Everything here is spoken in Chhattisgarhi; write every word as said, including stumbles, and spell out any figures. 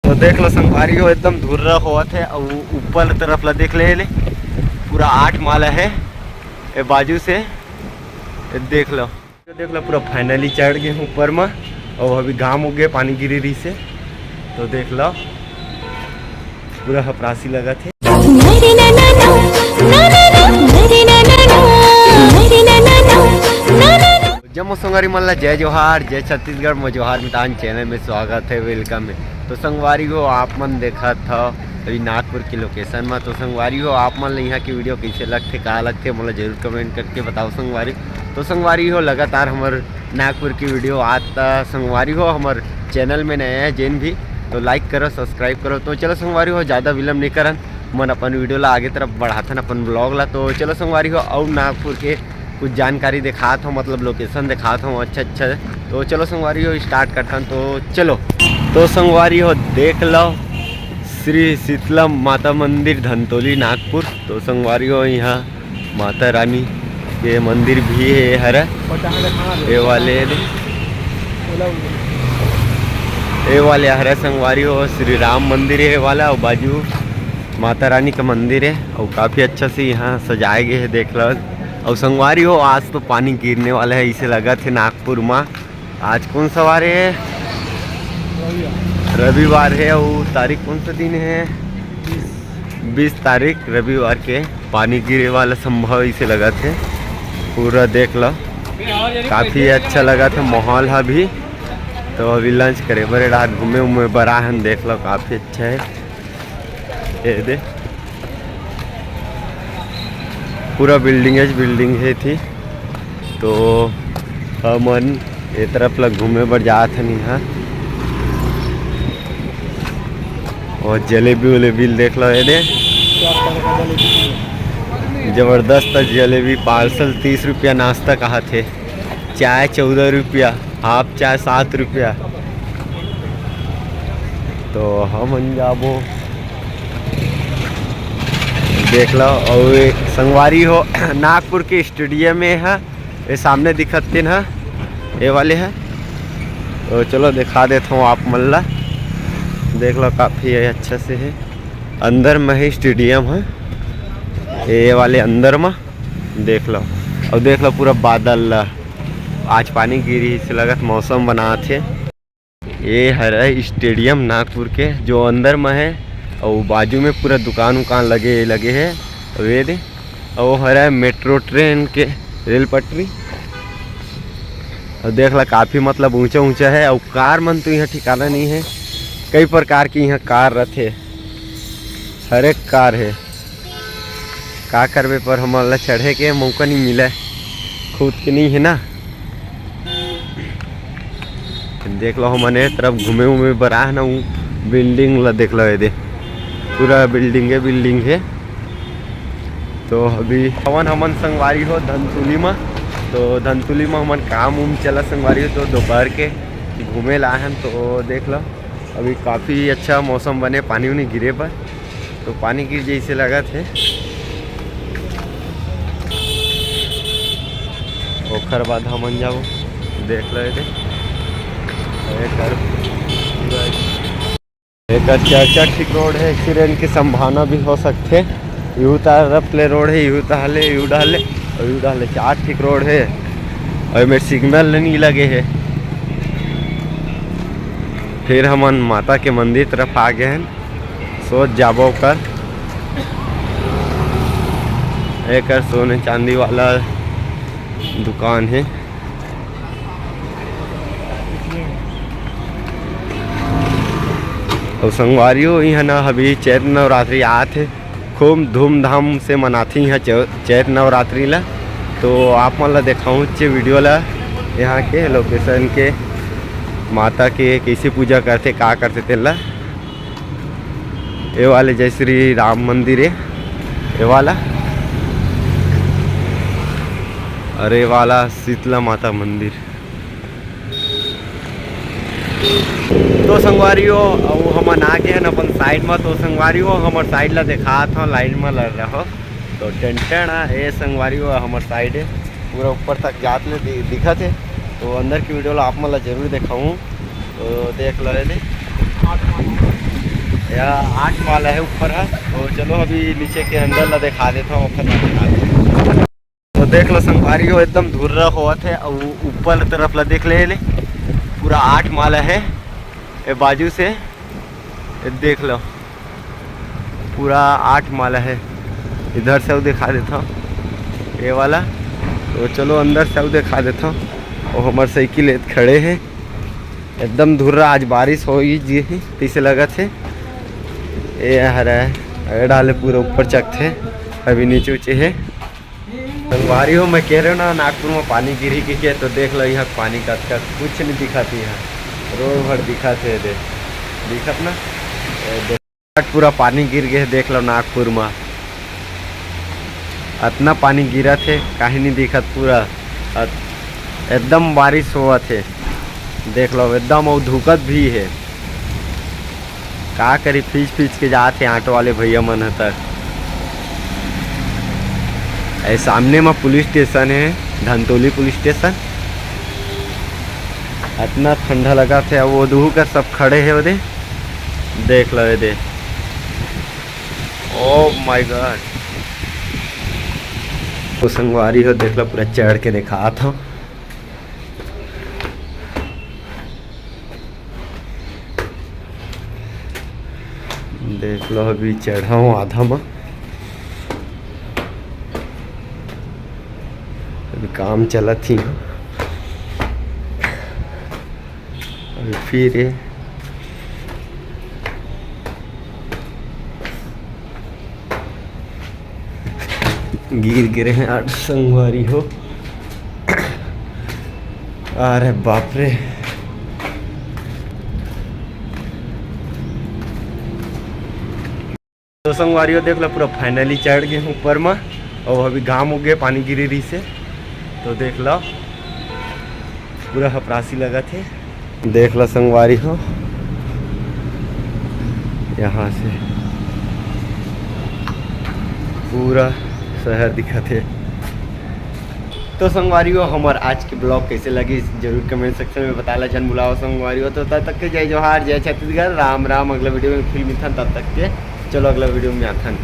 तो देख लो संगवारी हो, एकदम धुर्रा होवत हे। अउ ऊपर तरफ ला देख ले, ले पूरा आठ माला हे ए बाजू से। ए देख लो, देख लो पूरा finally चढ़ गे हूँ ऊपर म। अउ अभी घाम उगे, पानी गिरी रही से। तो देख लो पूरा हपरासी लगत हे। जम्मो संगवारी मन ला जय जोहार, जय छत्तीसगढ़। मोर जोहार मितान चैनल में स्वागत हे, welcome हे। तो संगवारी हो, आप मन देखत हव अभी नागपुर के location में। तो संगवारी हो, आप मन ला यहाँ के video कैसे लगथे, का लगथे, मोला जरूर comment करके बताओ संगवारी। तो संगवारी हो, लगातार हमर नागपुर की video आता संगवारी हो, हमर चैनल में नया है जेन भी, तो like करो, subscribe करो। तो चलो संगवारी हो, ज़्यादा विलंब नहीं करन, मन अपन video ला आगे तरफ बढ़ाथन अपन vlog ला। तो चलो संगवारी हो, अउ नागपुर के कुछ जानकारी दिखात हूँ, मतलब location दिखात हूँ अच्छा अच्छा। तो चलो संगवारी हो, start करथन। तो चलो, तो संगवारी हो, देख लो श्री शीतला माता मंदिर धनतोली नागपुर। तो संगवारी हो, यहाँ माता रानी के मंदिर भी हे हरा। ए वाले, ए वाले हरा संगवारी हो, श्री राम मंदिर हे वाला, अउ बाजू माता रानी का मंदिर हे, अउ काफ़ी अच्छा से यहाँ सजाए गए हे, देख लो। अउ संगवारी हो, आज तो पानी गिरने वाला हे, इसे लगत हे नागपुर मा। आज कौन सा वार हे? रविवार हे। अउ तारीख कौन सा दिन हे? बीस तारीख रविवार के पानी गिरे वाला संभव इसे लगत हे। पूरा देख लो, काफ़ी अच्छा लगत हे माहौल ह अभी। तो अभी lunch करे बर रात घूमे उमे बर आहन, देख लो काफ़ी अच्छा हे। ये दे पूरा building च building हे थी। तो हमन ए तरफ ला घूमे बर जात हन इहाँ। और जलेबी उलेबी ल देख लो, ये दे जबरदस्त जलेबी, parcel तीस रुपया, नाश्ता कहा थे, चाय चौदह रुपया, हाफ चाय सात रुपया। तो हमन जाबो, देख लो। अउ ए संगवारी हो, नागपुर के stadium में हे, ये सामने दिखत तेन ह, ये वाले ह। तो चलो दिखा देत हूँ आप मन ला, देख लो काफ़ी अच्छा से हे। अंदर में ही stadium हे, ये वाले अंदर में देख लो। अउ देख लो पूरा बादल ला, आज पानी गिरी से लगत मौसम बनात हे। ये हरे stadium नागपुर के, जो अंदर में हे, अउ बाजू में पूरा दुकान उकान लगे लगे हे। अउ ये दे, अउ हरे metro train के रेल पटरी। अउ देख ला, काफ़ी मतलब ऊंचा ऊंचा हे, अउ car मन तो यहाँ ठिकाना नहीं हे, कई प्रकार के यहाँ car रथे, हर एक car हे। का करबे, पर हमन ला चढ़े के मौका नहीं मिले, खुद के नहीं हे ना। देख लो, हमन ए तरफ घूमे उमे बर आए ना, उ building ला देख लो, ये दे पूरा building हे, building हे। तो अभी हवन हमन संगवारी हो धनतुली मा, तो धनतुली मा हमन काम उम चला संगवारी हो, तो दोपहर के घूमे ला आए हन। तो देख लो, अभी काफ़ी अच्छा मौसम बने, पानी उनी गिरे बर, तो पानी गिर जैसे लगत हे। ओखर बाद हमन जाबो, देख लो ये दे। एकर, एकर चार चार ठीक road हे, accident की संभावना भी हो सकथे। यू तरफ ले road हे, यू डहले, यू डहले, अउ यू डहले चार ठीक road हे, अउ एमे signal नहीं लगे हे। फिर हमन माता के मंदिर तरफ आ गए हन, सोच जाबो ओकर, एकर सोने चांदी वाला दुकान हे। अउ संगवारी हो, इहाँ ना अभी चैत नवरात्रि आत हे, खूब धूमधाम से मनाथे इहाँ चै-, चैत नवरात्रि ला। तो आप मन ला देखाऊँ चे video ला, यहाँ के location के, माता के कैसे पूजा करथे, का करथे तेन ला। ये वाले जय श्री राम मंदिर हे, ये वाला, अरे वाला शीतला माता मंदिर। तो संगवारी हो, अउ हमन आ गए हन अपन side में। तो संगवारी हो, हमर side ला देखात हव, line में लड़ रहो। तो टेंटन ए संगवारी हो, हमर side हे, पूरा ऊपर तक जात ले दि-, दिखत हे। तो अंदर की video ला आप मन ला जरूर देखाऊँ। तो देख लो ये दे। या आठ माला हे ऊपर ह। तो चलो अभी नीचे के अंदर ला दिखा देता हूँ, ओखर ला दिखा देता हूँ। तो देख लो संगवारी हो, एकदम धुर्रा होवत हे। अउ ऊपर तरफ ला देख ले, ले पूरा आठ माला हे। ए बाजू से ए देख लो, पूरा आठ माला हे। इधर से अउ दिखा देता हूँ ये वाला। तो चलो अंदर से अउ दिखा देता हूँ। वो हमार साइकिल ए खड़े हे, एकदम धुर्रा, आज बारिश होई जी ही तैसे लगत हे। ए हरा ए डाले पूरा ऊपर चकथे, अभी नीचे उचे हे। संगवारी हो, मैं कह रहे हो ना नागपुर में पानी गिरी के, के तो देख लो यहाँ पानी कतका, कुछ नहीं दिखत यहाँ, रोड भर दिखत हे दे, दिखत ना। ए, देख, पूरा पानी गिर गए, देख लो नागपुर में अतना पानी गिरत हे, काहे नहीं दिखत पूरा। अत-, एकदम बारिश होवत हे, देख लो एकदम, अउ धुकत भी हे। का करी, फीच फीच के जात हे ऑटो वाले भैया मन ह तक। ए सामने म पुलिस स्टेशन हे, धनतोली पुलिस स्टेशन। अतना ठंडा लगत हे, वो दूहू कर सब खड़े हे ओदे, देख लो एदे। Oh my God। तो संगवारी हो, देख लो पूरा चढ़ के दिखात हूँ। देख लो अभी चढ़ा हूँ आधा म, अभी काम चलत ही। अभी फिर ये गिर गिरे हैं आठ संगवारी हो। अरे बाप रे। तो संगवारी हो, देख लो पूरा finally चढ़ गए ऊपर में। और अभी घाम उग गए, पानी गिरी रही से, तो देख लो पूरा हपरासी लगत हे। देख लो संगवारी हो, यहाँ से पूरा शहर दिखत हे। तो संगवारी हो, हमार आज के vlog कैसे लगी, जरूर comment section में बताला, झन भुलाओ संगवारी हो। तो तब तक के जय जोहार, जय छत्तीसगढ़, राम राम। अगला video में फिर मिलथन, तब तक के चलो अगला video में आथन।